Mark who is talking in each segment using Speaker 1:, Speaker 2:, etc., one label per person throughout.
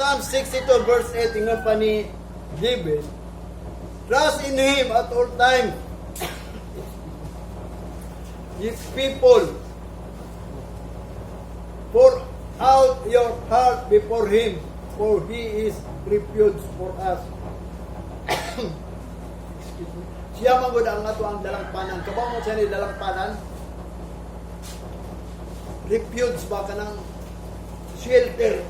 Speaker 1: Psalm 62 verse 8, ingon pa ni David, "Trust in Him at all times. Ye people, pour out your heart before Him, for He is refuge for us." Excuse me. Siya man gud ang ato ang dalangpanan. Kabaw mo siya ni dalangpanan? Refuge ba, kanang shelter.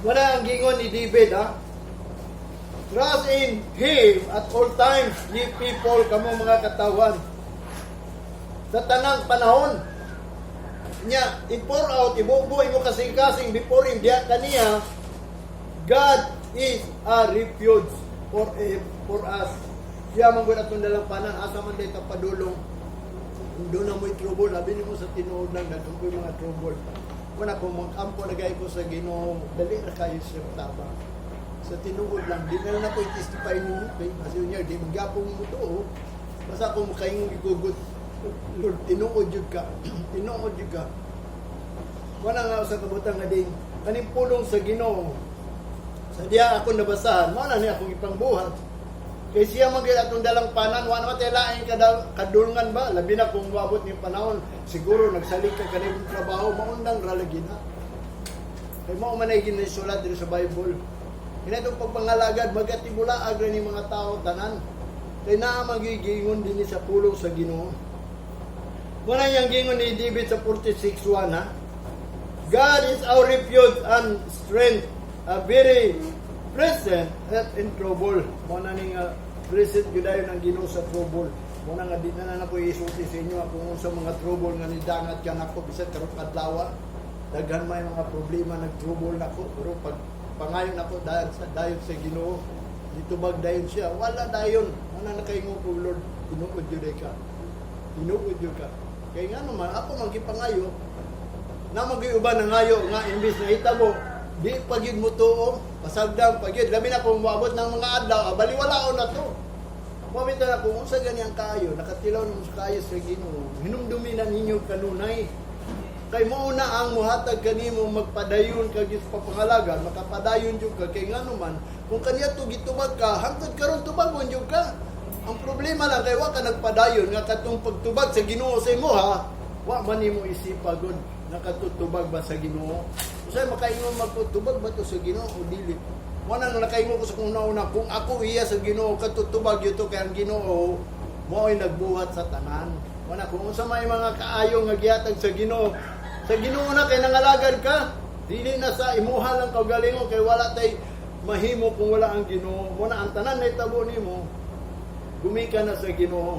Speaker 1: Wala ang gingon ni David, ha? "Trust in Him at all times, ye people," kamo mga katawan. Sa tanang panahon, niya, i-pour out, ibubo imo kasing-kasing before Him, diya kaniya. God is a refuge for us. Siya man gud atong dalampanan, asa man day ta padulong. Kung doon na mo'y trouble, labi nimo sa tinuod lang, daghan ko'y mga trouble. Wala kung mag-ampo na gay ko sa Ginoo, dali ra kayo sa tabang. Sa tinuod lang, di na lang ako i-testify ninyo. Kay kasi niya, di magyapong mo to. Oh. Basta kung makaingon gigugot, "Lord, tinuod jud ka. Tinuod jud ka." Wala nga sa kabutang nga din, kaning pulong sa Ginoo, sa diya ako nabasahan, mao na niya akong ipangbuhat. Kay siya man gyud atong dalangpanan, wa naman tay laing kadulngan ba, labi na kung moabot ning panahon, siguro nagsalig ka kanang trabaho, maundang ra lagi na. Kay mao man ay ginisulat diri sa Bible. Kinatong pagpangalagad, magatibulaag ra ni mga tao tanan. Kay naa man gyud giingon dinhi sa pulong sa Ginoo. Wala niyang gingon ni David sa 46:1, ha. "God is our refuge and strength, a very present help in trouble." Mao na ning present gyud dayon ang Ginoo sa trouble. Mao na nga di na na ko isulti sa inyo kung unsa mga trouble nga nidangat kanako bisan karong adlaw. Daghan may mga problema nag-trouble nako, pero pag pangayo nako dayon sa dayon sa Ginoo, ditubag dayon siya. Wala dayon. Mao na nakaingon ko, "Lord, tinuod jud ka. Tinuod jud ka." Kay nga naman ako man gipangayo na mag uban na ngayo nga imbis na hitabo di pa gyud mo tuo, pasagdan pa gyud, labi na kung moabot ng mga adlaw, ah, baliwalaon na to. Mabita na kung unsa gani ang kaayo, nakatilaw na mo sa kaayo sa Ginoo, hinumdumi na ninyo kanunay. Kay mao na ang muhatag kanimo magpadayon ka gyud sa papangalagan, makapadayon jud ka kay ngano man kung kaniya to gitubag ka, hangtod karon tubagon jud ka. Ang problema lang kay wa ka nagpadayon nga katong pagtubag sa Ginoo sa imo ha, wa man nimo isipagod nakatutubag ba sa Ginoo. Usay makaingon magtubag ba to sa Ginoo o dili. Mo nang nakaingon ko sa kung una, kung ako iya sa Ginoo katutubag yun to kay ang Ginoo mo'y nagbuhat sa tanan. Wala kung unsa may mga kaayo nga gihatag sa Ginoo. Sa Ginoo na kay nangalagad ka, dili na sa imuha lang kaugalingon kay wala tay mahimo kung wala ang Ginoo. Mo na ang tanan na itabo nimo gumikan na sa Ginoo.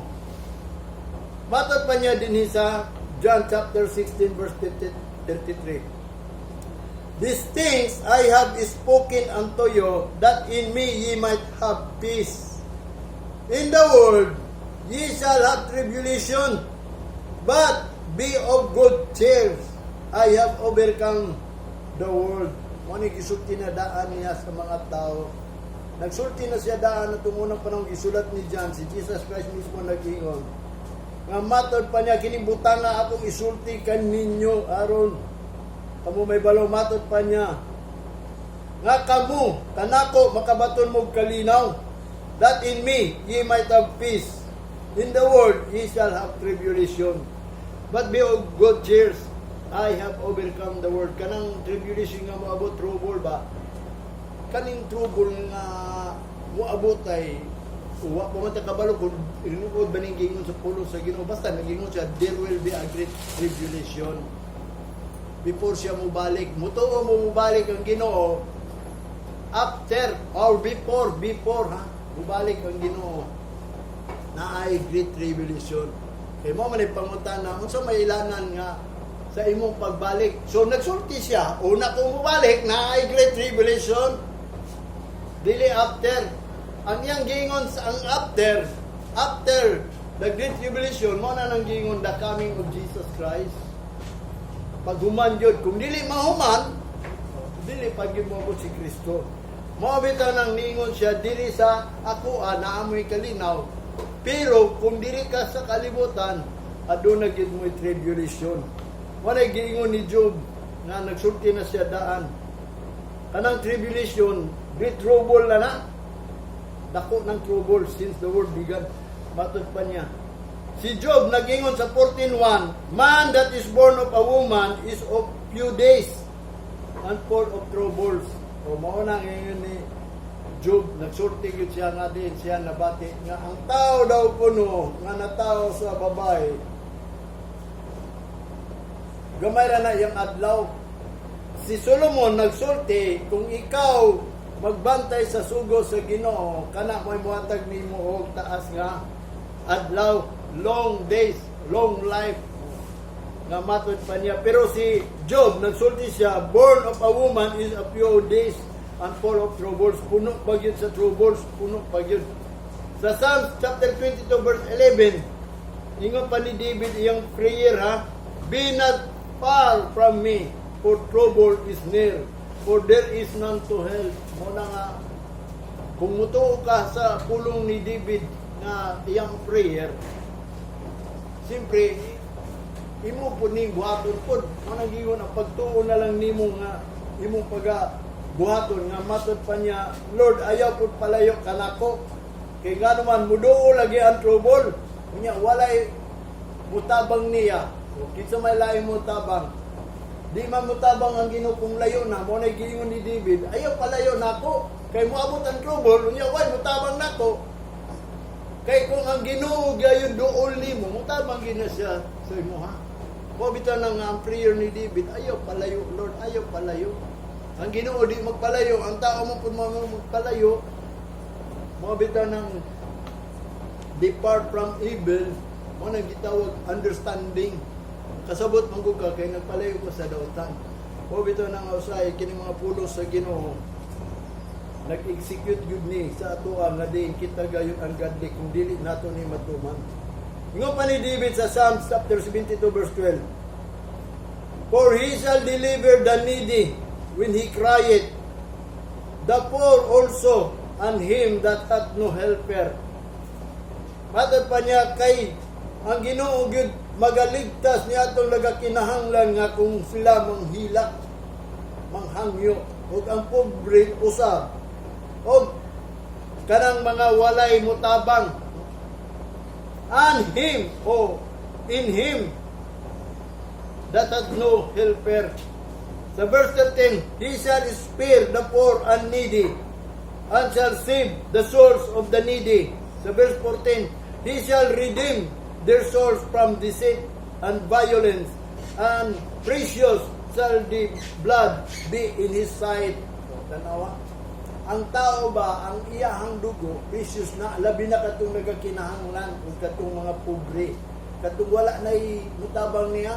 Speaker 1: Matod pa niya dinhi sa John chapter 16 verse 50, 33. "These things I have spoken unto you, that in me ye might have peace. In the world ye shall have tribulation, but be of good cheer. I have overcome the world." Mo ni gisulti na daan niya sa mga tao. Nagsulti na siya daan at unang panahon gisulat ni John, si Jesus Christ mismo nag-ingon. Nga matod pa niya, "Kining butanga akong isulti kaninyo aron kamo may balo." Matod pa niya nga kamo kanako makabaton mo kalinaw, "that in me ye might have peace. In the world ye shall have tribulation, but be of good cheer. I have overcome the world." Kanang tribulation nga moabot, trouble ba, kaning trouble nga moabot ay wa pa man ta kabalo kung tinuod ba ning gingon sa pulong sa Ginoo. Basta nagingon siya, there will be a great tribulation before siya mubalik. Mutuo mo mubalik ang Ginoo after or before ha, mubalik ang Ginoo na ay great tribulation. Kay mo man ay pangutana, unsa may ilanan nga sa imong pagbalik? So nagsulti siya, una kung mubalik na ay great tribulation. Dili after. Ang iyang giingon sa ang after, after the Great Tribulation, mao na nang giingon the coming of Jesus Christ. Pag human gyud, kung dili mahuman, dili pa gyud moabot si Kristo. Mao bitaw nang niingon siya diri sa ako naa mo'y kalinaw. Pero kung dili ka sa kalibutan, aduna gyud mo'y tribulation. Walay giingon ni Job nga nagsulti na siya daan. Kanang tribulation, great trouble na na. Dako ng trouble since the world began. Matod pa niya. Si Job nag-ingon sa 14:1, "Man that is born of a woman is of few days and full of troubles." O mao na ang ingon ni Job, nagsulti gyud siya nga din siya nabati nga ang tao daw kuno nga natao sa babae, gamay ra na iyang adlaw. Si Solomon nagsulti, kung ikaw magbantay sa sugo sa Ginoo, kana mo'y muhatag nimo og taas nga adlaw, long days, long life nga matod pa niya. Pero si Job, nagsulti siya, "Born of a woman is a few days and full of troubles." Puno pa gyud sa troubles, puno pa gyud. Sa Psalms chapter 22 verse 11, ingon pa ni David iyang prayer ha, "Be not far from me, for trouble is near, for there is none to help." Mao na nga, kung mutuo ka sa pulong ni David nga iyang prayer, siyempre, imo po ning buhaton pod. Mao nang giingon ang pagtuo na lang nimo nga imong paga buhaton nga matod pa niya, "Lord, ayaw pud palayo kanako." Kay ngano man muduol lagi ang trouble. Unya walay mutabang niya. O kinsa may laing mutabang? Di man mutabang ang Ginoo kung layo na. Mao na giingon ni David, "Ayaw palayo nako. Kay moabot ang trouble, unya way mutabang nako." Kay kung ang Ginoo gayon duol nimo, mutabang gina siya sa imo ha. Mao bitaw nang ang prayer ni David, "Ayaw palayo, Lord, ayaw palayo." Ang Ginoo di magpalayo, ang tao mo pud magpalayo. Mao bitaw nang depart from evil, mao nang gitawag understanding. Kasabot man gud ka kay nagpalayo ko sa dautan. Mao bitaw nang usahay kini mga pulong sa Ginoo nag-execute gyud ni sa atoa nga diin kita gayon ang godly kung dili nato ni matuman. Ingon pa ni David sa Psalms chapter 72 verse 12, "For he shall deliver the needy when he crieth, the poor also, and him that hath no helper." Matod pa niya kay ang Ginoo gyud magaligtas ni atong nagakinahanglan nga kung sila manghilak, manghangyo, ug ang pobre usab, ug kanang mga walay mutabang, and him o in him that hath no helper. Sa verse 13, "He shall spare the poor and needy, and shall save the souls of the needy." Sa verse 14, "He shall redeem their souls from deceit and violence, and precious shall the blood be in his sight." O, tanawa. Ang tao ba, ang iyahang dugo, precious na, labi na katong nagakinahanglan ug katong mga pobre. Katong wala na mutabang niya,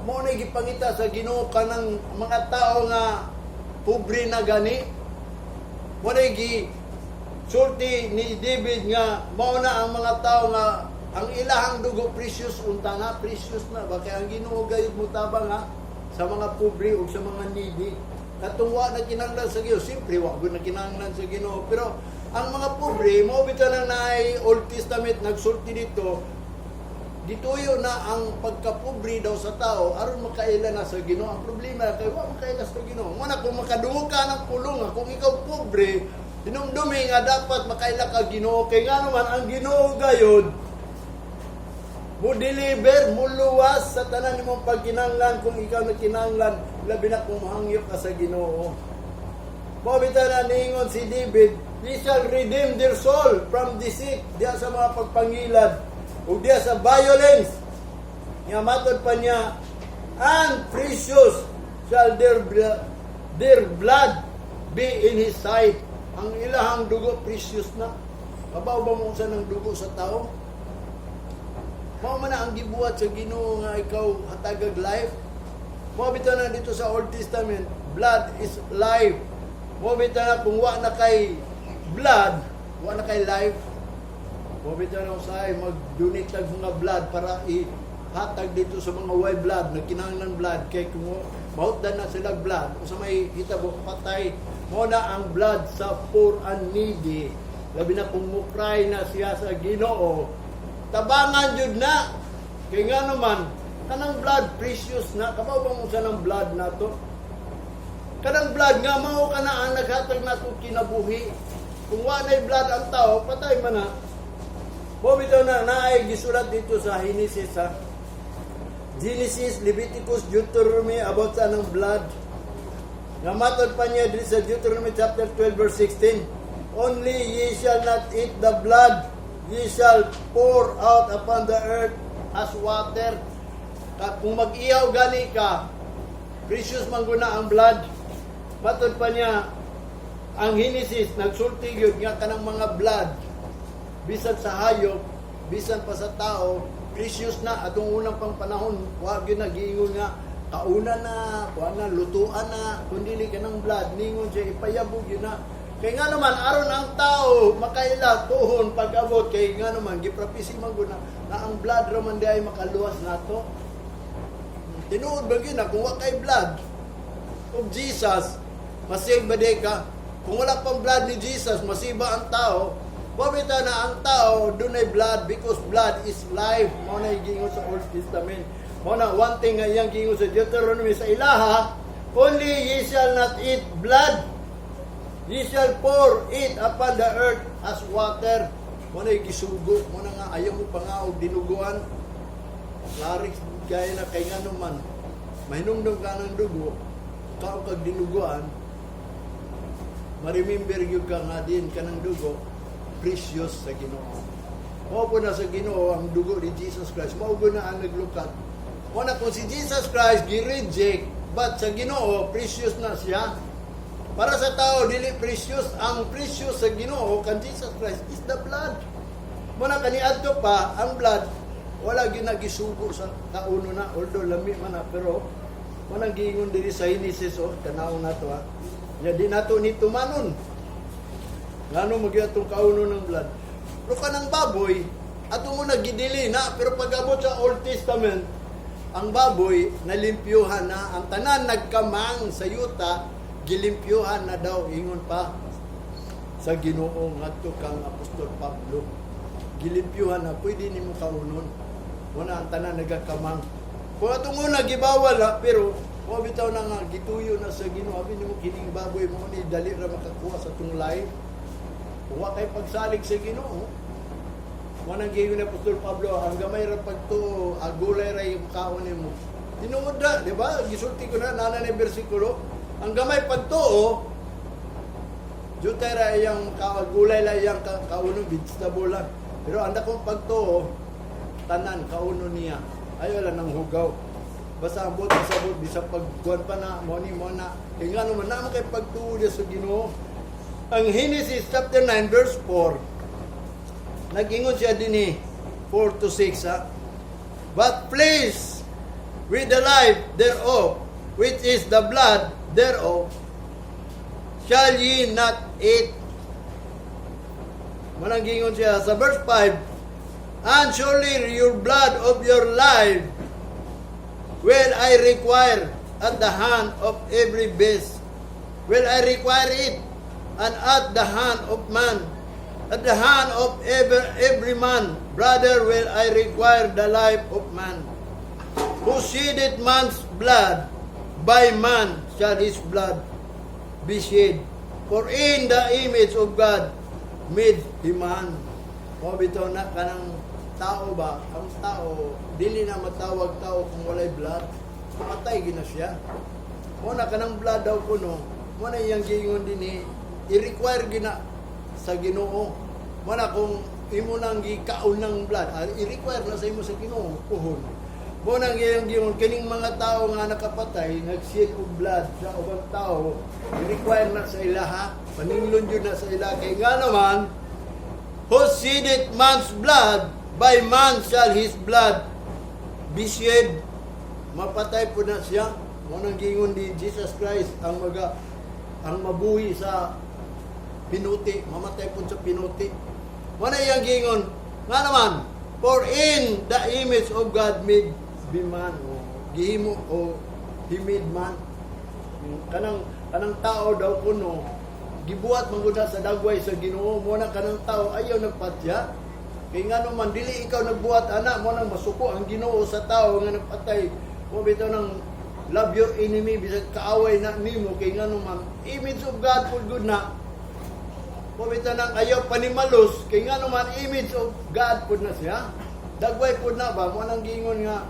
Speaker 1: mao na gipangita sa Ginoo kanang mga tao nga pobre na gani. Mao na gi sulti ni David nga mao na ang mga tao nga ang ilahang dugo precious unta na, precious na ba kay ang Ginoo gayud mutabang ha sa mga pobre ug sa mga needy. Katong wa na kinahanglan sa Ginoo, siyempre wa gud na kinahanglan sa Ginoo, pero ang mga pobre mao bitaw nang naay Old Testament nagsulti dito, gituyo na ang pagkapobre daw sa tao aron makaila na sa Ginoo. Ang problema kay wa makaila sa Ginoo. Mo na kung makadungog ka ng pulong nga, kung ikaw pobre, hinumdumi nga dapat makaila ka Ginoo kay ngano man ang Ginoo gayod mo deliver, mo luwas sa tanan nimong pagkinahanglan kung ikaw nagkinahanglan, labi na kung mohangyo ka sa Ginoo. Mao bitaw na niingon si David, "He shall redeem their soul from deceit," diha sa mga pagpangilad, ug diha sa violence. Nga matod pa niya, "And precious shall their blood be in his sight." Ang ilahang dugo precious na. Kabaw ba mo sa ng dugo sa tao? Mao man na ang gibuhat sa Ginoo nga ikaw hatagag life. Mao bitaw na dito sa Old Testament, blood is life. Mo bitaw na kung wa na kay blood, wa na kay life. Mo bitaw na usahay mag-donate tag mga blood para ihatag dito sa mga way blood na kinahanglan blood, kay kung mahutdan na sila blood, usa may hitabo, patay. Mo na ang blood sa poor and needy, labi na kung mo-cry na siya sa Ginoo, tabangan jud na, kay nga naman kanang blood, precious na. Kabaw ba mo sa ng blood nato? Kanang blood nga mao kana ang naghatag nato kinabuhi. Kung wa nay blood ang tao, patay man na. Mo bitaw na naay gisulat dito sa Genesis, ha. Genesis, Leviticus, Deuteronomy about sa anang blood. Nga matod pa niya diri sa Deuteronomy chapter 12 verse 16, "Only ye shall not eat the blood, ye shall pour out upon the earth as water." Kung mag-ihaw gani ka, precious man guna ang blood. Matod pa niya, ang Genesis, nagsulti gyud nga kanang mga blood, bisan sa hayop, bisan pa sa tao, precious na atong unang pang panahon, wa gyud nagiingon nga kauna na, kuha na, lutuan na, kung dili kanang blood, ningon siya, ipayabog yun na. Kay nga naman, aron ang tao makaila tuhon pag-abot, kay nga naman, giprapisi man gud na ang blood ra man di ay makaluwas nato. Tinuod ba gyud na kung wa kay blood of Jesus, masave ba di ka? Kung wala pang blood ni Jesus, masiba ang tao. Pabita na ang tao, dunay blood because blood is life. Mao na giingon sa Old Testament. Mao na one thing nga iyang giingon sa Deuteronomy sa ilaha, "Only ye shall not eat blood. Ye shall pour it upon the earth as water." Mao na gisugo. Mao na nga ayaw mo pa nga og dinuguan. Larix gaya na, kay nga naman, mahinumdum ka ng dugo, kaon kag dinuguan, ma-remember gyud ka nga din kanang dugo, precious sa Ginoo. Mao po na sa Ginoo ang dugo ni Jesus Christ. Mao po na ang naglukat. Mao na kung si Jesus Christ gi-reject, but sa Ginoo precious na siya. Para sa tao dili precious, ang precious sa Ginoo kan Jesus Christ is the blood. Mao na kaniadto pa ang blood, wala gyud nagisugo sa kauno na, although lami man na, pero mao nang giingon diri sa Genesis, oh, tanaw na to, ha. Nya di nato ni tumanon. Ngano magyud atong kauno ng blood? Pero kanang baboy, ato mo nagidili na, pero pag-abot sa Old Testament, ang baboy nalimpyuhan na, ang tanan nagkamang sa yuta, gilimpyuhan na daw, ingon pa sa Ginoo ngadto kang Apostol Pablo. Gilimpyuhan na, pwede nimo kaunon. Wala ang tanan nagakamang. Kung atong una gibawal na, pero mo bitaw na nga gituyo na sa Ginoo, abi nimo kining baboy mo ni dali ra makakuha sa atong life. Kung wa kay pagsalig sa Ginoo, mo nang giingon ni Apostol Pablo, ang gamay ra pagtuo, agulay ra yung kaon nimo. Tinuod na, di ba? Gisulti ko na, nana ni bersikulo. Ang gamay pagtuo, jutay ra iyang gulay lang iyang kauno, vegetable lang. Pero ang dakong pagtuo, tanan kauno niya. Ayaw lang ng hugaw. Basta ang buot sabot bisa pagkuan pa na mo ni mo na. Kay nga naman naman kay pagtuo niya sa Ginoo. Ang Genesis chapter 9 verse 4. Nag-ingon siya dinhi 4 to 6, ha. "But flesh with the life thereof, which is the blood thereof, shall ye not eat." Manang gingon siya sa verse 5, "And surely your blood of your life will I require at the hand of every beast. Will I require it, and at the hand of man, at the hand of every man, brother, will I require the life of man. Who sheddeth man's blood, by man shall his blood be shed. For in the image of God made he man." Mao bitaw na kanang tao ba, ang tao, dili na matawag tao kung walay blood. Patay gina siya. Mo na kanang blood daw kuno, mo na iyang giingon dinhi, i-require gina sa Ginoo. Mo na kung imo nang gikaon ng blood, i-require na sa imo sa Ginoo puhon. Mo nang iyang giingon kining mga tao nga nakapatay, nag-shed og blood sa ubang tao, i-require na sa ilaha, paninglon jud na sa ila, kay nga naman, "Who sheddeth man's blood, by man shall his blood be shed." Mapatay po na siya. Mo nang giingon di Jesus Christ ang maga Ang mabuhi sa pinuti, mamatay po sa pinuti. Mao na iyang giingon, nga naman, for in the image of God made be man, o gihimo o he made man. Yung kanang tao daw kuno gibuhat man gud na sa dagway sa Ginoo. Mao na kanang tao ayaw nagpatya. Kay ngano man, dili ikaw nagbuhat ana. Mao nang masuko ang Ginoo sa tao nga nagpatay. Mao bitaw nang love your enemy bisag kaaway na nimo, kay ngano man, image of God pud gud na. Mao bitaw nang ayaw panimalos, kay ngano man, image of God pud na siya. Dagway pud na ba. Mao nang giingon nga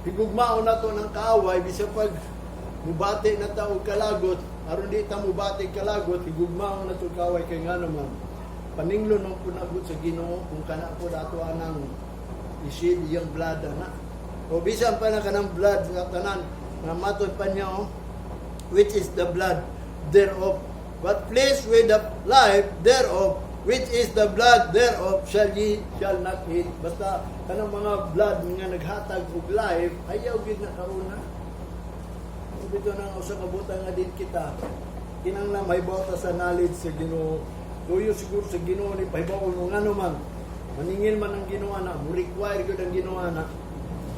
Speaker 1: higugmaon na to ng kaaway bisag pag mubati na ta og kalagot. Aron di ta mubati kalagot, higugmaon na to kaaway, kay ngano man, paninglon man pud na gud sa Ginoo kung kana pud ato anang i-shed iyang blood ana. O bisan pa na kanang blood sa tanan nga matod pa niya, oh, which is the blood thereof, but flesh with the life thereof, which is the blood thereof, shall ye shall not eat. Basta kanang mga blood nga naghatag og life, ayaw gid na kauna. Bitaw nang usa ka butang nga din kita kinahanglan mahibaw ta sa knowledge sa Ginoo. Tuyo siguro sa Ginoo ni pahibaw mo, ngano man, maningil man ang Ginoo na, mo require gyud ang Ginoo na.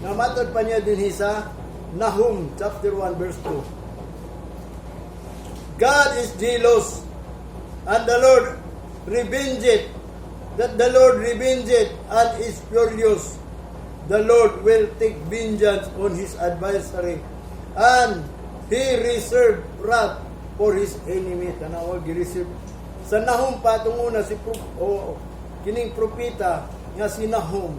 Speaker 1: Nga matod pa niya dinhi sa Nahum chapter 1 verse 2. God is jealous and the Lord revengeth, that the Lord revengeth and is furious. The Lord will take vengeance on his adversary and he reserved wrath for his enemy. Tanawa, gi-reserve. Sa Nahum pa itong una si o, kining propeta nga si Nahum,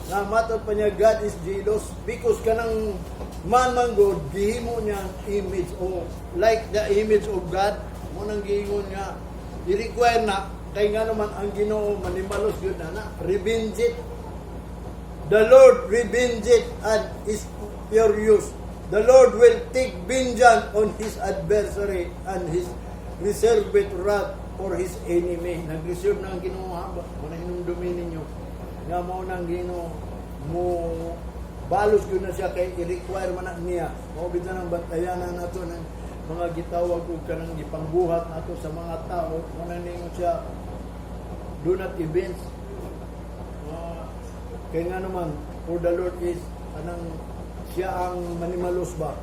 Speaker 1: nga matod pa niya, God is jealous because kanang man man God gihimo niya ang image o like the image of God. Mao nang giingon nga i-require na, kay nga naman, ang Ginoo manimalos gyud na na revenge it. The Lord revenge it and is furious. The Lord will take vengeance on his adversary and his reserved wrath for his enemy. Nag-reserve na ang Ginoo ha. Mao na hinumdumi ninyo. Nga mao nang Ginoo mo balos gyud na siya kay i-require man na niya. Mao bitaw nang bantayanan nato ng mga gitawag og kanang gipangbuhat nato sa mga tao. Mao na ningon siya, do not avenge. Kaya nga naman, for the Lord is, anang siya ang manimalos ba.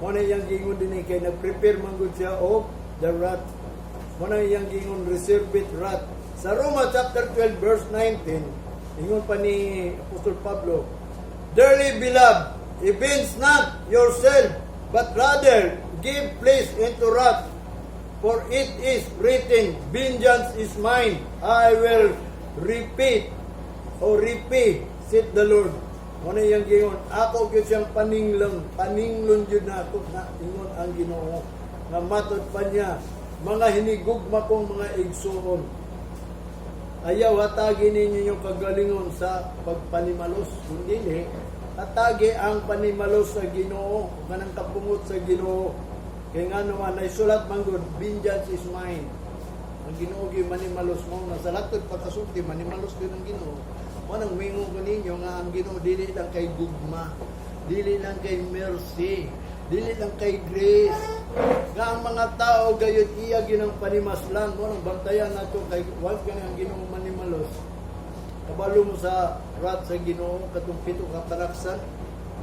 Speaker 1: Mao na iyang gingon din eh, kay nag-prepare man gud siya of the wrath. Mao na iyang gingon, reserve it wrath. Sa Roma chapter 12 verse 19, ingon pa ni Apostol Pablo, "Dearly beloved, avenge not yourself, but rather give place into wrath. For it is written, 'Vengeance is mine, I will repeat or repay, said the Lord.'" Mao na iyang gingon, ako gyud siyang paninglon, paninglon gyud na ako na, ingon ang Ginoo. Nga matod pa niya, "Mga hinigugma kong mga igsuon, ayaw hatagi ninyo yung kagalingon sa pagpanimalos, kundi hatagi ang panimalos sa Ginoo, kanang kapungot sa Ginoo." Kay nga naman, naisulat man gud, "Vengeance is mine." Ang Ginoo gyud manimalos mo na sa latod pagkasulti, manimalos gyud ang Ginoo. Mao nang mingon ko ninyo nga ang Ginoo dili lang kay gugma, dili lang kay mercy, dili lang kay grace. Nga ang mga tao gayud iya ginang panimaslan. Mao nang bantayan nato kay once gani ang Ginoo manimalos. Kabalo mo sa wrath sa Ginoo, katong pito ka panaksan.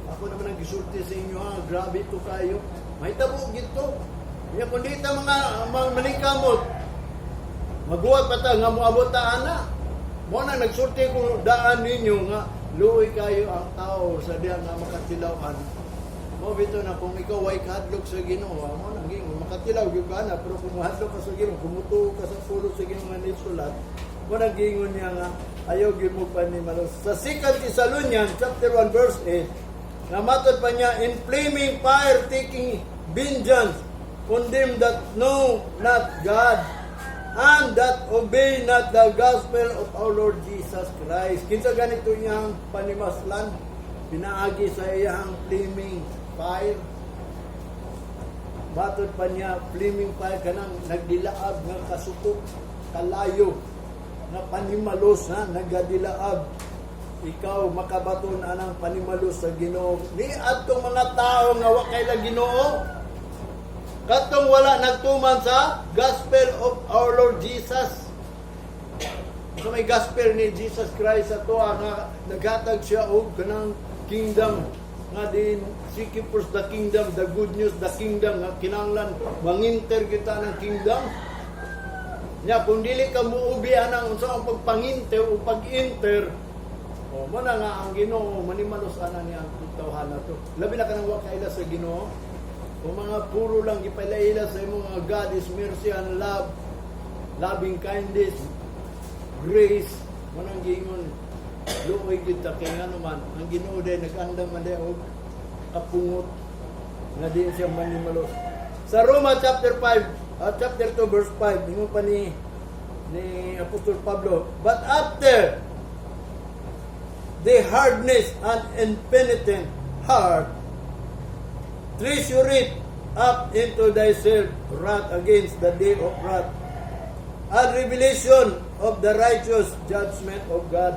Speaker 1: Ako naman ang gisulti sa inyo ha, grabe to kayo. Mahitabo gito. Nya kung di ta mga maningkamot, maguwat pa ta nga moabot ta ana. Mao na nagsulti ko daan ninyo nga luoy kayo ang tao sa diha nga makatilaw ana. Mao bitaw na kung ikaw way kahadlok sa Ginoo, mao nang gingon makatilaw gyud ka na, pero kung mahadlok ka sa Ginoo, kung mutuo ka sa pulong sa Ginoo nga nisulat, mao nang gingon niya nga ayaw gyud mo panimalos. Sa 2 Thessalonians chapter 1 verse 8, nga matod pa niya, "In flaming fire taking vengeance on them that know not God and that obey not the gospel of our Lord Jesus Christ." Kinsa ganito niyang panimaslan? Pinaagi sa iyang flaming fire. Matod pa niya, flaming fire, kanang nagdilaab nga kasuko, kalayo, nga panimalos ha, nagadilaab. Ikaw makabaton anang panimalos sa Ginoo. Ni adtong mga tao nga wa kay Ginoo. Katong wala nagtuman sa gospel of our Lord Jesus. Sa may gospel ni Jesus Christ sa tuwa nga naghatag siya og kanang kingdom nga din, seek ye first the kingdom, the good news, the kingdom nga kinahanglan manginter kita ng kingdom. Nya kung dili ka muubi anang unsa ang pagpanginter o pag-enter, o mo na nga ang Ginoo manimalos ana niya ang tawhana to. Labi na kanang wa kaila sa Ginoo. Kung mga puro lang gipaila sa imong nga God is mercy and love, loving kindness, grace, mo nang giingon luoy gyud ta kay ngano man ang Ginoo day nag-andam man day og kapungot nga di siya manimalos. Sa Roma chapter 5, chapter 2 verse 5, ingon pa ni Apostol Pablo, "But after the hardness and impenitent heart, treasure it up into thyself wrath against the day of wrath and revelation of the righteous judgment of God."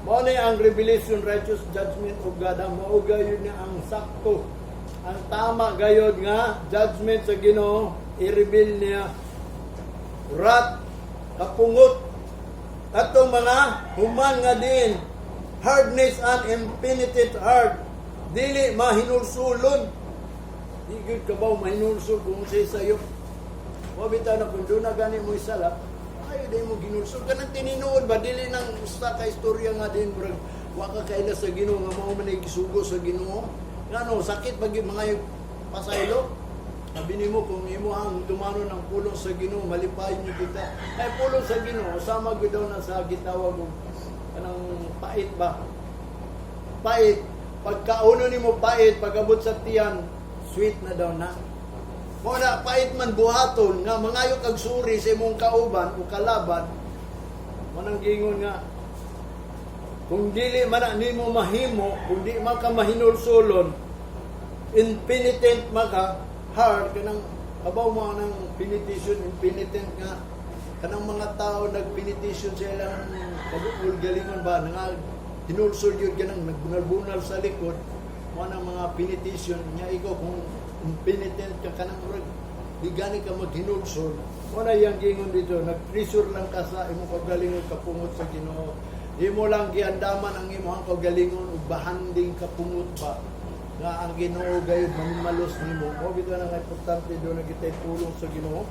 Speaker 1: Mao ni ang revelation, righteous judgment of God. Ang mao gayud niya ang sakto, ang tama gayud nga judgment sa Ginoo, i-reveal niya wrath, kapungot atong mga human nga din hardness and impenitent heart, dili mahinulsulon. Di gyud ka ba mahinulsul kung say sayo? Wa bitaw na kung doon na gani mo isala, ay di mo ginulsul. Kanang tininuod ba, dili nang usa ka istorya nga din, murag wa ka kaila sa Ginoo nga mao man ay gisugo sa Ginoo. Ngano, sakit pag mga pasaylo. Sabi nimo kung imo ang tumanon ang pulong sa Ginoo, malipayon niyo kita. Ay pulong sa Ginoo, sama gyud daw na sa gitawag og kanang pait ba? Pait. Pagkauno nimo pait, pag-abot sa tiyan, sweet na daw na. Mo na pait man buhaton nga mangayo kag suri sa imong kauban o kalaban. Manang gingon nga kung dili man na nimo mahimo, kung di man ka mahinulsulon, impenitent man ka, heart kanang kabaw mo ng penetition, impenitent nga kanang mga tao nagpenetition sa ilang pag galingon ba nga hinulsol yun kanang nagbunal-bunal sa likod mo ng mga penetition niya. Ikaw kung impenitent ka, kanang murag di gani ka maghinulsol, mo na iyang gingon dito, nag-treasure lang ka sa imong kagalingon kapungot sa Ginoo. Imo lang giandaman ang imong kagalingon ug bahanding kapungot ba nga ang Ginoo gayud manimalos nimo. Mo bitaw na nga importante do na kitay pulong sa Ginoo.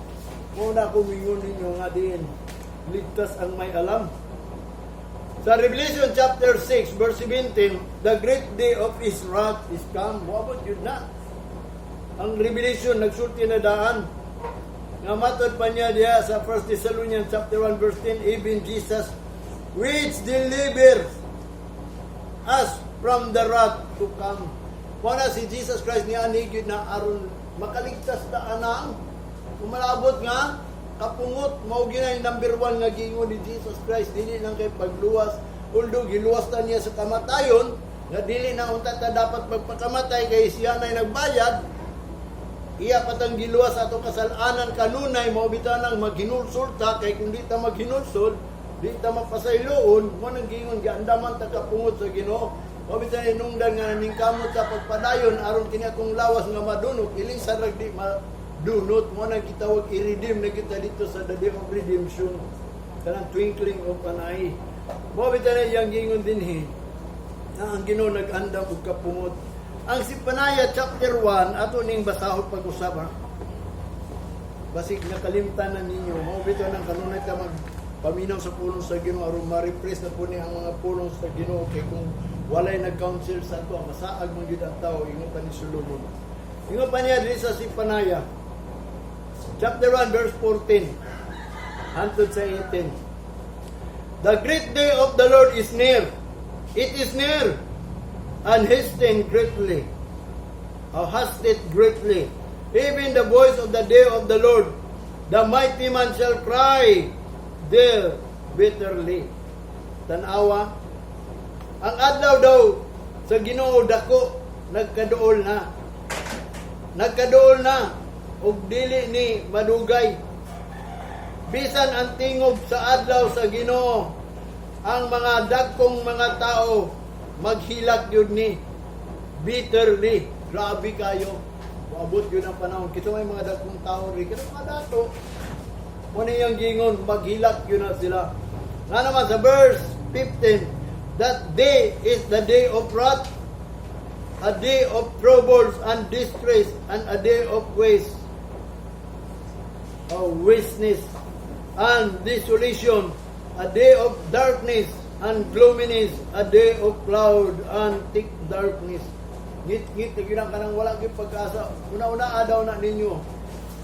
Speaker 1: Mo na akong ingon ninyo nga diin ligtas ang may alam. Sa Revelation chapter 6 verse 17, "The great day of his wrath is come." Moabot yun na. Ang Revelation nagsulti na daan. Nga matod pa niya diha sa 1 Thessalonians chapter 1 verse 10, "Even Jesus which delivers us from the wrath to come." Wala si Jesus Christ niya gyud na aron makaligtas ta anang umalabot nga kapungot. Mao gyud na yung number one nga gingon ni Jesus Christ, dili lang kay pagluwas, although giluwas ta niya sa kamatayon nga dili na unta ta dapat magpakamatay kay siya na nagbayad. Iya patang giluwas ato kasalanan kanunay. Mao bitaw nang maghinulsol ta kay kung di ta maghinulsol, di ta mapasayloon. Mo nang gingon giandaman ta kapungot sa Ginoo. Mao bitaw hinungdan nga naningkamot sa pagpadayon aron kini akong lawas nga madunot ilisan rag di madunot. Mo nang gitawag i-redeem na kita dito sa the day of redemption, kanang twinkling of an eye. Mao bitaw na iyang gingon dinhi na ang Ginoo nag-andam og kapungot. Ang Zephaniah chapter 1, ato ning basahon pag-usab ha. Basig nakalimtan na ninyo, mao bitaw nang kanunay ta mag paminaw sa pulong sa Ginoo aron ma-refresh na po ni ang mga pulong sa Ginoo kay kung walay nag-counsel sa ato, masaag man gyud ang tao, ingon pa ni Solomon. Ingon pa niya diri sa Zephaniah chapter 1 verse 14 hantod sa 18. "The great day of the Lord is near. It is near and hasten greatly. Or haste greatly. Even the voice of the day of the Lord, the mighty man shall cry there bitterly." Tanawa, ang adlaw daw sa Ginoo dako nagkaduol na. Nagkaduol na ug dili ni madugay. Bisan ang tingog sa adlaw sa Ginoo, ang mga dagkong mga tao maghilak yun ni bitterly. Grabe kayo. Moabot gyud ang panahon. Kita may mga dakong tao rin. Kita mga dato. Mo na iyang gingon, maghilak gyud na sila. Nga naman sa verse 15, "That day is the day of wrath, a day of troubles and distress, and a day of waste, of wasteness and desolation, a day of darkness and gloominess, a day of cloud and thick darkness." Ngit-ngit na gyud ang kanang wala gyud pag-asa. Una-una daw na ninyo.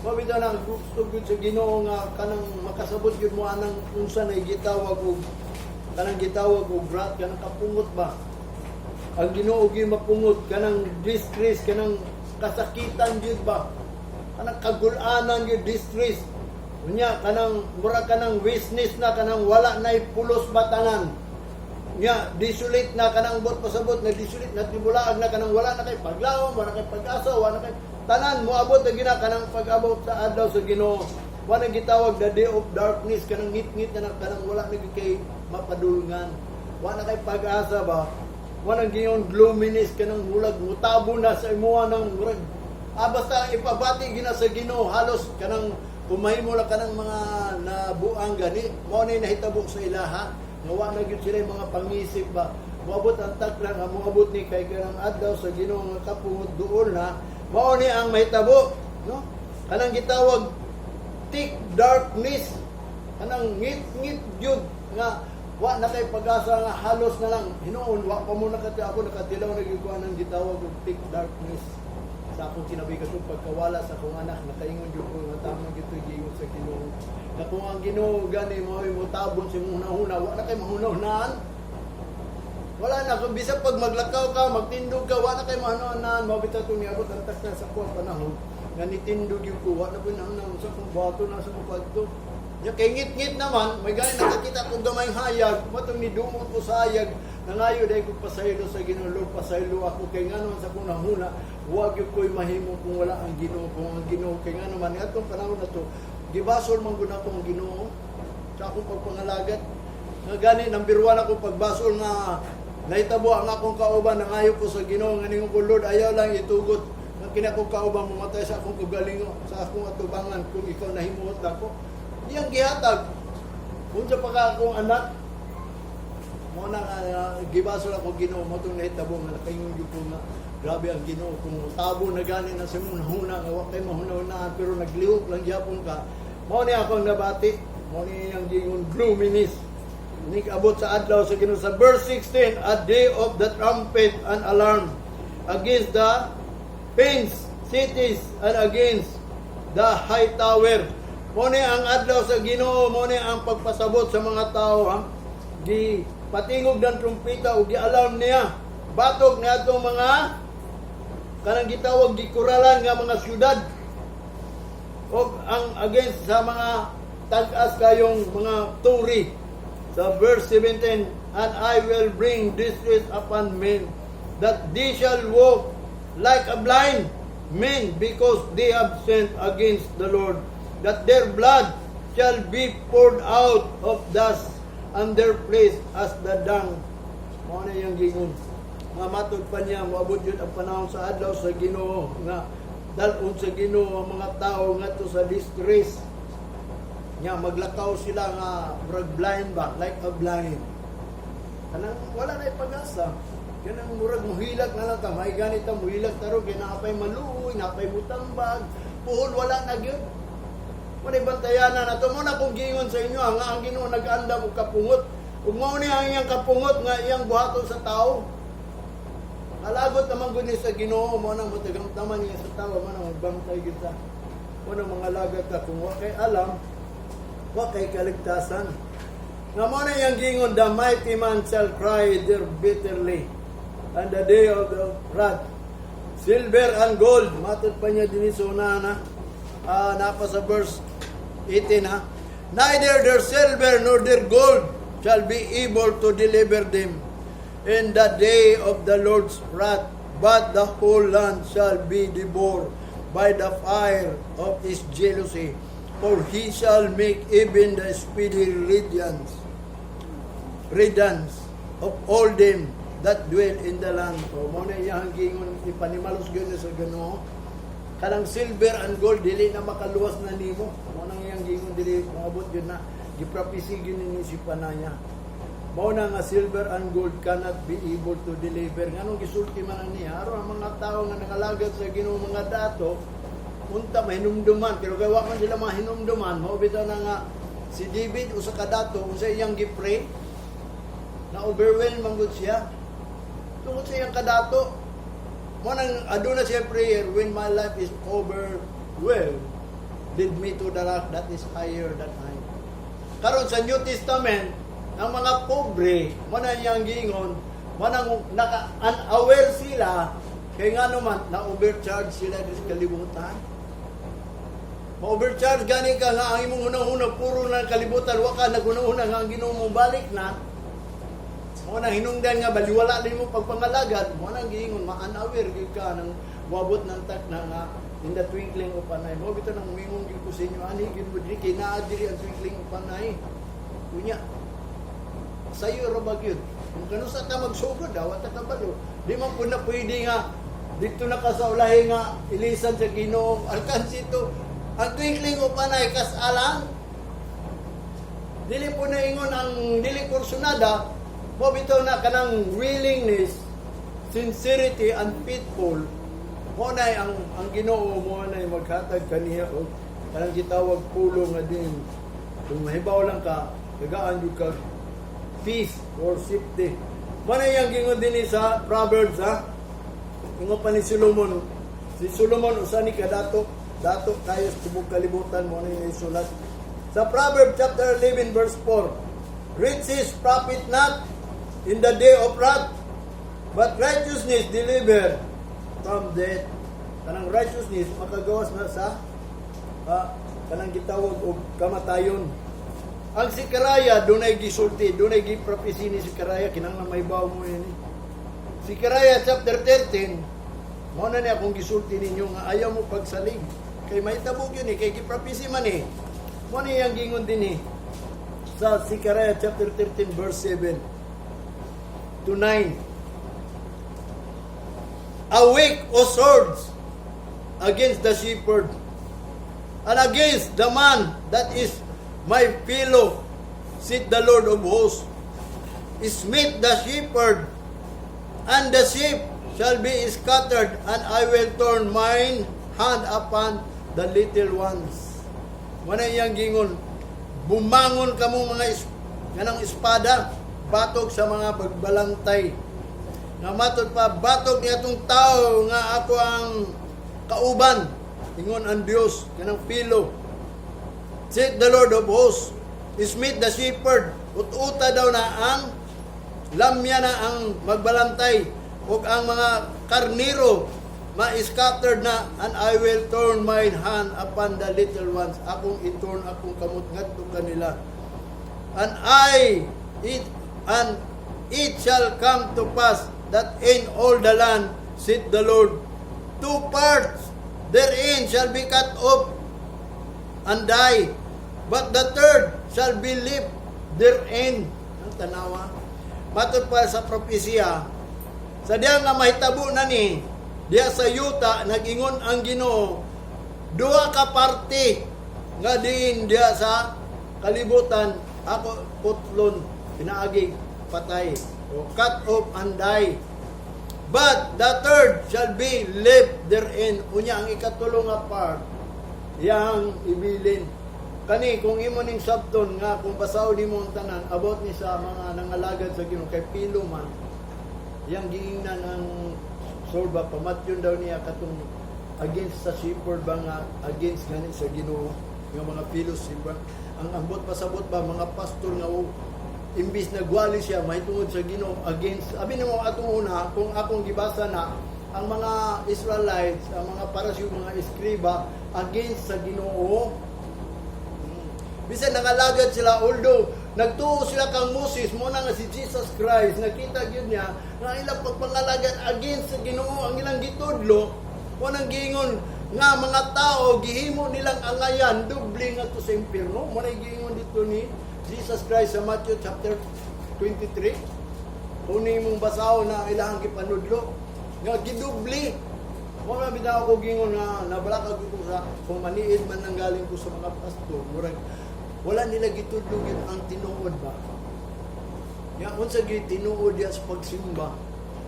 Speaker 1: Mabitaw na gusto gyud sa Ginoo nga kanang makasabot gyud mo anang unsa na gitawag og kanang gitawag og wrath, kanang kapungot ba. Ang Ginoo gyud mapungot, kanang distress, kanang kasakitan gyud ba. Kanang kagulanan gyud, distress. Unya kanang mura kanang wasteness na, kanang wala na pulos ba tanan. Nya desolate na, kanang bot pasabot na desolate na, tibulaag na, kanang wala na kay paglawom, wala kay pag-asa, wala na kay tanan. Moabot na gina kanang pag-abot sa adlaw sa Ginoo. Wala gitawag the day of darkness, kanang ngit-ngit na, kanang wala na gyud kay mapadulngan. Wala na kay pag-asa ba. Wala giyon gloominess, kanang mulag mutabo na sa imuha ng murag basta ipabati gina sa Ginoo, halos kanang kumahimo lang kanang mga nabuang gani mao na nahitabo sa ilaha nga wa na gyud sila yung mga pangisip ba. Moabot ang takla nga moabot ni kay kanang adlaw sa Ginoo nga kapungot duol na, mao ni ang mahitabo, no? Kanang gitawag thick darkness, kanang ngit-ngit gyud nga wa na kay pag-asa, nga halos na lang hinuon wa pa mo nakati. Ako nakatilaw na gyud ko anang gitawag og thick darkness sa akong kinabuhi katong pagkawala sa akong anak. Nakaingon gyud ko nga tama gyud to'y giingon sa Ginoo na kung ang Ginoo gani mo motabon sa imong hunahuna, wa na kay mahunahunaan. Wala na kung bisag pag maglakaw ka, magtindog ka, wa na kay mahunahunaan. Mao bitaw itong niabot ang takna sa kuha panahon nga nitindog yung kuha na po na sa kong bato na sa kong padto. Nya kay ngit-ngit naman, may gani nakakita kong gamayng hayag, matong nidumot ko sa hayag, nangayo dahil ko pasaylo sa Ginoo, "Lord, pasaylo ako," kay nga naman sa akong nahuna, huwag gyud ko'y mahimo kung wala ang Ginoo, kung ang Ginoo, kay nga naman, atong panahon na to, gibasol man gud ako ang Ginoo sa akong pagpangalagat. Nga gani, number one ako pagbasol nga nahitabo ang akong kauban, nangayo ko sa Ginoo, nga ningon ko, "Lord, ayaw lang itugot nga kini akong kauban mamatay sa akong kaugalingon, sa akong atubangan, kung ikaw nahimuot ako." Iyang gihatag. Unsa pa ka akong anak, mo na nga gibasol ako Ginoo. Mo tong nahitabo nga nakaingon gyud ko nga grabe ang Ginoo kung tabo na gani na sa imong huna nga wa kay mahuna-hunaan pero naglihok lang gyapon ka. Mao ni akong nabati, mao ni ang gingon gloominess abot sa adlaw sa Ginoo. Sa verse 16, "A day of the trumpet and alarm against the fenced cities and against the high tower." Mo ni ang adlaw sa Ginoo, mo ni ang pagpasabot sa mga tao, ha. Gi patingog ng trumpeta ug gi-alarm niya. Batok niya atong mga kanang gitawag gikuralan nga mga syudad og ang against sa mga tag-as kayong mga turi. Sa verse 17, "And I will bring distress upon men, that they shall walk like a blind men, because they have sinned against the Lord, that their blood shall be poured out of dust and their flesh as the dung." Mao na iyang gingon. Nga matod pa niya, moabot yun ang panahon sa adlaw sa Ginoo nga dal-on sa Ginoo ang mga tao ngadto sa distress. Nya maglakaw sila nga murag blind ba, like a blind. Kanang wala na pag-asa. Kanang murag muhilak na lang ka, may ganit ka muhilak taro kay naa pay maluoy, naa pay mutambag, puhon wala na gyud. Wala bantayanan na to mo na kung giingon sa inyo nga ang Ginoo nag-andam og kapungot. Ug mao ni ang iyang kapungot nga iyang buhaton sa tao. Kalagot naman gud ni sa Ginoo, mo nang matagamtaman niya sa tao, mo nang magbantay gyud ta. Mo nang mga lagat ka kung wa kay alam, wa kay kaligtasan. Nga mo na iyang gingon, "The mighty man shall cry there bitterly, and the day of the wrath." Silver and gold, matod pa niya dinhi sa una na, napa sa verse 18 ha. "Neither their silver nor their gold shall be able to deliver them in the day of the Lord's wrath, but the whole land shall be devoured by the fire of his jealousy, for he shall make even the speedy riddance of all them that dwell in the land." O, mo na iyang gingon, ipanimalos gyud sa Ginoo. Kanang silver and gold dili na makaluwas na nimo. Mao nang iyang giingon, dili moabot yun na giprophesy gyud ni si Panaya. Mao na nga silver and gold cannot be able to deliver. Nganong gisulti man ang niya? Aron ang mga tao nga nakalagad sa Ginoo, mga dato, unta mahinumduman, pero kay wa man sila mahinumduman, mao bitaw na nga si David, usa ka dato, unsa iyang gi-pray, na overwhelmed man gud siya tungod sa iyang kadato. Mo nang aduna siya prayer, "When my life is overwhelmed, lead me to the rock that is higher than I." Karon sa New Testament, ang mga pobre, mo na iyang giingon, mo nang naka unaware sila kay nga naman na overcharge sila sa kalibutan. Ma-overcharge gani ka nga ang imong hunahuna puro na kalibutan, wa ka naghunahuna nga ang Ginoo mo balik na. Mo nang hinungdan nga baliwala din mo pagpangalagad, mo nang giingon ma-unaware gyud ka nang wabot ng tak na nga in the twinkling of an eye. Mo bitaw nang mingon gyud ko sa inyo ani gyud mo diri kay naa diri ang twinkling of an eye. Unya sayo ra ba gyud? Kung kanusa ka magsugod, dawat ta kabalo. Di man po na pwede nga dito na ka sa ulahi nga ilisan sa Ginoo, alkansito. Ang twinkling of an eye kas alang. Dili po na ingon ang dili kursunada, mo bitaw na kanang willingness, sincerity and faithful. Mo na ang Ginoo mo na maghatag kaniya og kanang gitawag pulong nga din. Kung mahibaw lang ka, tagaan jud ka peace or safety. Mo na iyang gingon din sa Proverbs, ha. Ingon pa ni Solomon. Si Solomon usa ni kadato, dato kayo sa tibok kalibutan, mo na yung isulat. Sa Proverbs chapter 11 verse 4, "Riches profit not in the day of wrath, but righteousness deliver from death." Kanang righteousness makagawas na sa kanang gitawag og kamatayon. Ang si Karaya dunay gisulti, dunay giprophesy ni si Karaya, kinahanglan mahibaw mo ini. Si Karaya chapter 13, mao na niya akong gisulti ninyo nga ayaw mo pagsalig. Kay mahitabo yun eh, kay giprophesy man eh. Mao na iyang gingon din eh. Sa si Karaya chapter 13 verse 7 to 9. "Awake, O swords, against the shepherd, and against the man that is my fellow, saith the Lord of hosts. Smite the shepherd, and the sheep shall be scattered, and I will turn mine hand upon the little ones." Mao na iyang gingon, bumangon kamo mga kanang espada, batok sa mga bagbalantay. Nga matod pa, batok ni atong tao nga ako ang kauban. Ingon ang Dios, kanang fellow. Said the Lord of hosts, "Smite the shepherd." Ut-uta daw na ang lamya na ang magbalantay ug ang mga karniro ma-scattered na, "and I will turn mine hand upon the little ones." Akong i-turn akong kamot ngadto kanila. "And it shall come to pass that in all the land," said the Lord, "two parts therein shall be cut off and die, but the third shall be left therein." Ang tanawa. Matod pa sa propesiya, sa diya nga mahitabo na ni, diya sa yuta, nag-ingon ang Ginoo, duha ka parte nga diin diya sa kalibutan, ako putlon, pinaagi, patay, o cut off and die. "But the third shall be left therein." Unya ang ikatulo nga part, yang ibilin. Kani kung imo ning sabton nga kung basahon nimo ang tanan about ni sa mga nangalagad sa Ginoo kay pilo man yang giingnan ang sword ba, pamatyon daw niya katong against sa shepherd ba nga against gani sa Ginoo nga mga pilos ba. Ang ambot pasabot ba, mga pastor nga o, imbis na gwali siya mahitungod sa Ginoo, against. Abi nimo atong una kung akong gibasa na ang mga Israelites, ang mga Parasyo, mga eskriba, against sa Ginoo. Bisan nangalagad sila, although nagtuo sila kang Moses, mo na nga si Jesus Christ, nakita gyud niya nga ilang pagpangalagad against sa Ginoo ang ilang gitudlo, mo nang giingon nga mga tao gihimo nilang angayan doble nga to sa impierno. Mo na giingon dito ni Jesus Christ sa Matthew chapter 23. Kung nimong basahon na ilahang gipanudlo nga gidubli. Mo na bitaw ako gingon nga nabalakag ko sa kung maniid man nang galing ko sa mga pastor, murag wala nila gitudlo gyud ang tinuod ba. Ya unsa gyud tinuod diya sa pagsimba?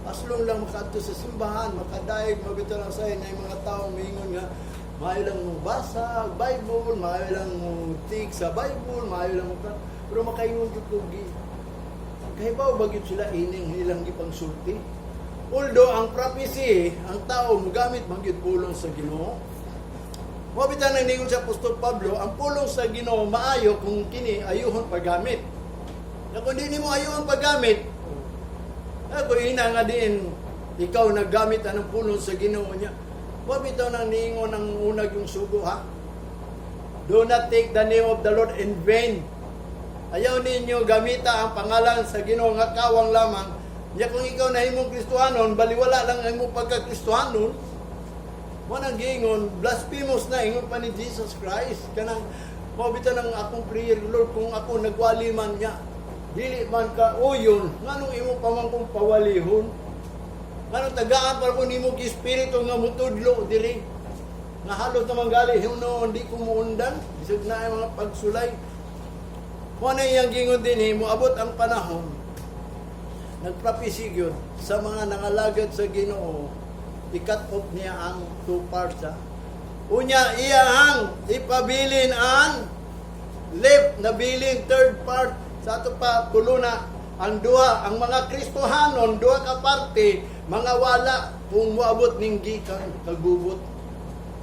Speaker 1: Aslong lang makaadto sa simbahan, makadaig, mabitaw lang sa na yung mga tao mingon nga maayo lang mo basa Bible, maayo lang mo tik sa Bible, maayo lang mo ka. Pero makaingon gyud ko gi kahibaw ba gyud sila ining ilang gipangsulti? Although ang prophecy, ang tao mogamit man gyud pulong sa Ginoo. Mo bitaw nang ningon sa Apostol Pablo, ang pulong sa Ginoo maayo kung kini ayuhon paggamit. Na kung di nimo ayuhon paggamit, ako ina nga din ikaw naggamit anong pulong sa Ginoo niya. Mo bitaw nang ningon ang unag yung sugo, ha. Do not take the name of the Lord in vain. Ayaw ninyo gamita ang pangalan sa Ginoo nga kawang lamang. Nya kung ikaw nahimong Kristohanon, baliwala lang ang imong pagka-Kristohanon. Mo nang giingon, blasphemous na ingon pa ni Jesus Christ. Kanang mao bitaw nang akong prayer, Lord, kung ako nagwali man niya, dili man ka uyon, nganong imo pa man kong pawalihon? Nganong tagaan pa ko nimo ki espiritu nga mutudlo diri? Nga halos naman gali hinuon di ko muundan, bisag na ang mga pagsulay. Mo na iyang gingon din eh, moabot ang panahon, nagprophecy gyud sa mga nangalagad sa Ginoo, i-cut off niya ang two parts, ha. Unya iyang ipabilin ang left na bilin third part sa ato pa tulo na ang duha, ang mga Kristohanon, duha ka parte mga wala kung moabot ning gikan kagubot.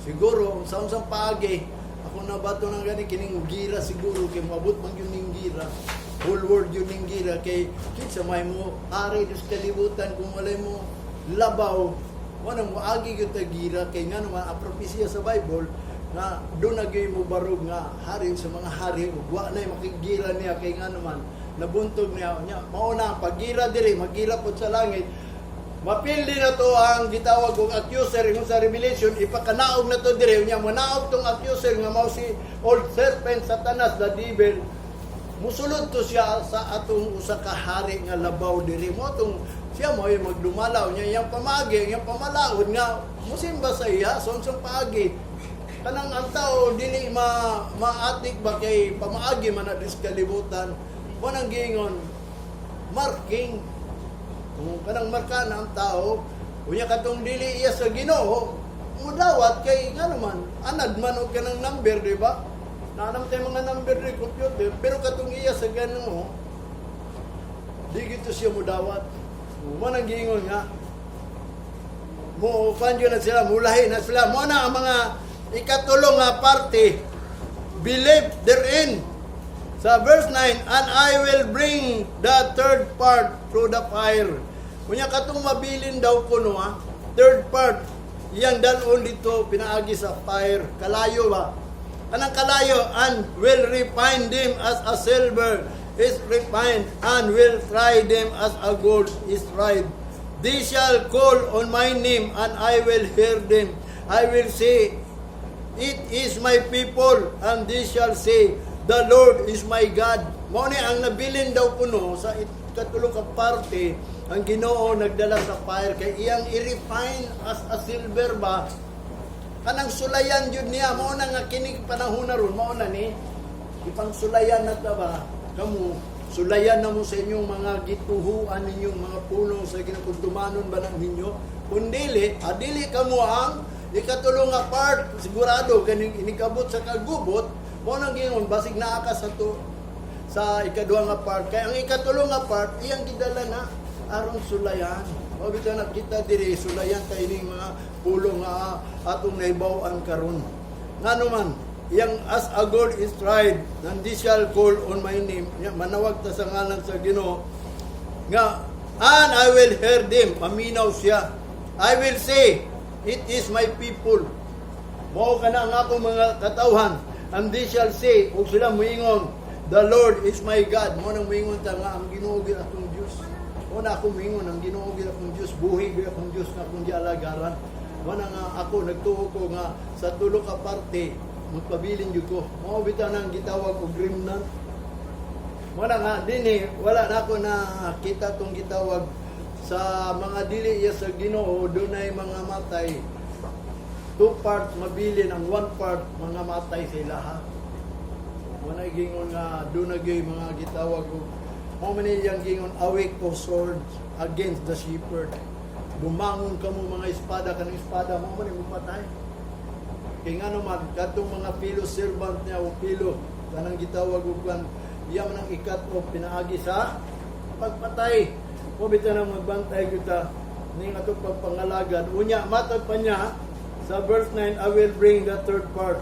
Speaker 1: Siguro sa unsang paagi ako nabato ng gani kining gira, siguro kay moabot man yun ning gira, whole world yun ning gira, kay kinsa may mo ari sa kalibutan kung walay mo labaw? Mo nang moagi gyud ta gira, kay nga naman ang propesya sa Bible nga doon na gyud mo barog nga hari sa mga hari ug wa nay makigira niya, kay nga naman nabuntog niya. Nya mao na ang paggira diri, magira pod sa langit. Mapildi na to ang gitawag og accuser ingon sa Revelation, ipakanaog na to diri. Nya manaog tong accuser nga mao si old serpent, Satanas, the devil. Musulod to siya sa atong usa ka hari nga labaw diri. Mo tong siya mo ay magdumalaw niya, iyang pamagi, iyang pamalaod nga musimba sa iya sa unsang paagi. Kanang ang tao dili ma maatik ba, kay pamaagi man na sa kalibutan. Mo nang giingon marking, kung kanang marka na ang tao. Unya katong dili iya sa Ginoo mudawat, kay nga naman anad man og kanang number, di ba? Naanam tayo mga number ni computer, pero katong iya sa Ginoo, di gito siya mudawat. Mo nang giingon nga mo kanyo na sila, mulahi na sila. Mo na ang mga ikatulo nga parte, believe therein. Sa verse 9, "And I will bring the third part through the fire." Kunya katong mabilin daw kuno, ha, third part, iyang dalon dito pinaagi sa fire, kalayo ba? Kanang kalayo, "and will refine them as a silver is refined, and will try them as a gold is tried. They shall call on my name, and I will hear them. I will say, 'It is my people,' and they shall say, 'The Lord is my God.'" Mao ni ang nabilin daw kuno sa ikatulo ka parte, ang Ginoo nagdala sa fire kay iyang i-refine as a silver ba. Kanang sulayan jud niya. Mao na nga kini panahon na ron, mao na ni ipangsulayan na ta ba kamo, sulayan na mo sa inyong mga gituhuan ninyong mga pulong sa Ginoo kung tumanon ba ng ninyo. Kung dili, adili kamo ang ikatulo nga part, sigurado kaning inikabot sa kagubot. Mo nang gingon basig naa ka sa to sa ikaduha nga part, kay ang ikatulo nga part iyang gidala na aron sulayan. Mao bitaw nakita diri, sulayan ta ining mga pulong nga atong nahibaw-an karon. Ngano man iyang "as a gold is tried, and they shall call on my name." Nya, manawag ta sa ngalan sa Ginoo nga, "and I will hear them." Maminaw siya. "I will say, 'It is my people.' Mao kana ang akong mga katawhan. "And they shall say," ug sila muingon, "The Lord is my God." Mo nang muingon ta nga ang Ginoo gyud atong Dios. Mo na ako muingon, ang Ginoo gyud akong Dios, buhi gyud akong Dios nga akong gialagaran. Mo na nga ako nagtuo ko nga sa tulo ka parte magpabilin gyud ko. Mao bitaw nang gitawag og remnant. Mo na nga dinhi wala na ako na kita tong gitawag sa mga dili iya sa Ginoo, dunay mga matay. Two parts mabilin, ang one part mga matay sila ha. Wala gingon nga duna gyud mga gitawag og mao man iyang gingon, "Awake, O swords, against the shepherd." Bumangon kamo, mga espada, kanang espada mao man imong patay. Kay ngano man, kadtong mga fellow servant niya o fellow kanang gitawag og kan iya man ang i-cut off pinaagi sa pagpatay. Mo bitaw na magbantay kita ning atong pagpangalagad. Unya, matag pa niya sa verse 9, "I will bring the third part."